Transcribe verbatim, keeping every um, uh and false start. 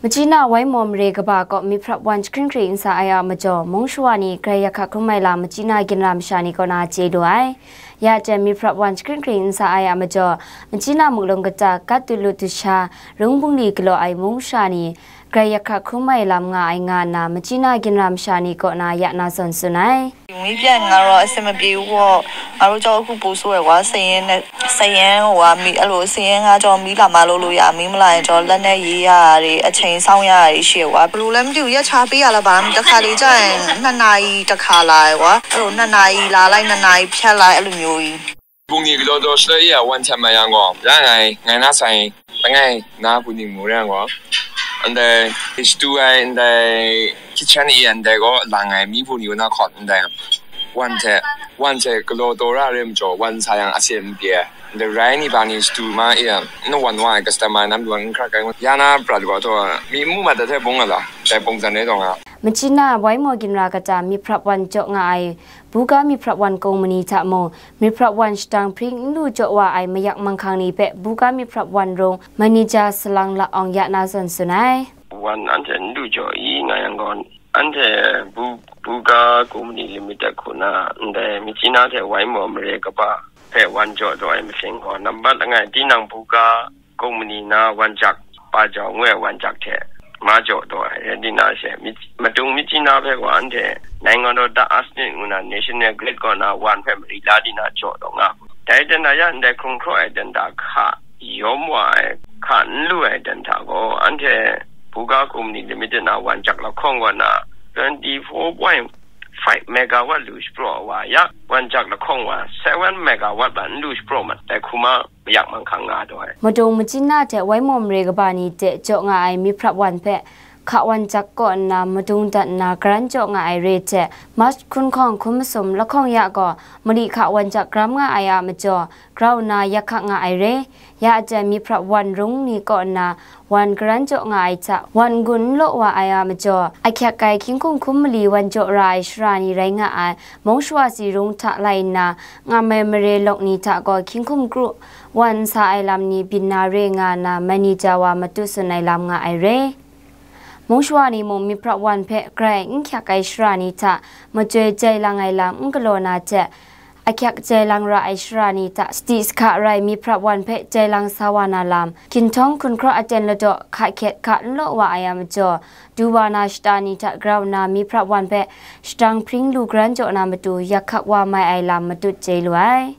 Machyi na wai maw mare kaba kaw myit hprap wan jahkring hkring n sa ai a majaw, mung shawa ni grai yak hkak hkrum ai lam machyi na ginra masha ni kaw na chye lu ai. Ya jan myit hprap wan jahkring hkring n sa ai a majaw, machyi na muklung kata kat tu lu tu sha, rung bungli galaw ai mung masha ni grai yak hkak hkrum ai lam nga ai nga nna, machyi na ginra masha ni kaw na ya na zawn tsun ai. မီးပြတ်ငါတော့အဆင်မပြေဘူးပေါ့။ ငါတို့ကြောင့်အခုပိုဆိုးရယ်ကွာ။ စက်ရင်းနဲ့ စက်ရင်းဟိုကမီး အဲ့လိုစက်ရင်းကကြောင့်မီးလာမလို့လို့ရ မီးမလာရင်ကြောင့်လက်နဲ့ရေးရတာတွေအချိန်စောင့်ရတာတွေရှိရယ်ကွာ။ ဘယ်လိုလဲမသိဘူး။ ရက်ခြားပေးရလား ဘာမှမသိဘူး။ တစ်ခါလေကြာရင်နှစ်နာရီတစ်ခါလာရယ်ကွာ။ အဲ့လိုနှစ်နာရီလာလိုက် နှစ်နာရီဖြတ်လိုက် အဲ့လိုမျိုးကြီး။ ဘုံကြီးကလော်တော်ရှလီယဝမ်ထမ်မယံဂေါ် ရန်ကုန်ငိုင်းနားဆိုင် တငိုင်းနားပူနီမူရန်ဂေါ် အန်ဒဲစတူဝဲအန်ဒဲ kitchen အီအန်ဒဲဂေါ် လာငိုင်းမီးပူနီဝနာခေါ် အန်ဒဲ ဝမ်ထဲ ဝမ်ထဲကလော်တော်ရရဲမကျော် ဝမ်ဆာယံအစင်ပြေ ဒီရိုင်းနီပါနီစတူမအီအန်နဝမ်ဝမ်ကစတမနမ်ဒွမ်ခရကံယနာပြတ်ဂေါ်တော့ မီးမူမတထဲဘုံကလာ တဲပုံစံနဲ့တော့ငါ Machyi na wai maw ginra kata myit hprap wan jaw nga ai, buga myit hprap wan kung mani hta mung, myit hprap wan shatang hpring n lu jaw wa ai mayak manghkang ni hpe buga myit hprap wan rung manager salang la awng ya na zawn tsun ai. Wan anhte n lu jaw i nga yang gaw, anhte bu-, buga company limited hku na ndai Machyi na hte wai maw mare kaba hpe wan jaw daw ai masing gaw, nambat langai tinang buga company na wan jak pa jau ngu ai wan jak hte ma jaw daw ai rai di na she, mi-, madung Machyi na hpe gaw anhte နိုင်ငံတော်ဓာတ်အားစနစ် ngu na national grid kaw na wan hpe mari la di na jaw daw nga. Dai jan na ya ndai hkrung hkraw ai jan hta hka yawm wa ai, hka n lu ai jan hta gaw, anhte buga company limited na wan jak lahkawng kaw na twenty four point five megawatt lu shapraw wa ya, wan jak lahkawng wa seven megawatt la n lu shapraw mat ai hku ma, mayak manghkang nga daw ai. Madung Machyi na hte wai maw mare kaba ni hte jaw nga ai myit hprap wan hpe hka wan jak kaw nna madung dat nna garan jaw nga ai re hte, March hkun hkawng hkun masum lahkawng ya gaw mali hka wan jak gram nga ai a majaw, grau nna yak hkak nga ai re. Ya a jan myit hprap wan rung ni kaw nna wan garan jaw nga ai hta, wan n-gun n law wa ai a majaw, ahkyak ai hkying hkum hkum mali wan jaw ra ai shara ni rai nga ai, mung shawa si rung hta lai nna, ngam ai mare lawk ni hta gaw hkying hkum kru wan n sa ai lam ni byin na re nga nna, manager wa matut tsun ai lam nga ai re. Mung shawa ni mung myit hprap wan hpe grai n hkyak ai shara ni hta majoi jai lang ai lam n galaw na hte, ahkyak jai lang ra ai shara ni hta sadi sahka rai myit hprap wan hpe jai lang sa wa na lam, ginhtawng hkun hkraw aten ladaw hka hkyet hka n law wa ai a majaw, du wa na shata ni hta grau nna myit hprap wan hpe shatang hpring lu garan jaw na matu yak hkak wa mai ai lam matut chye lu ai.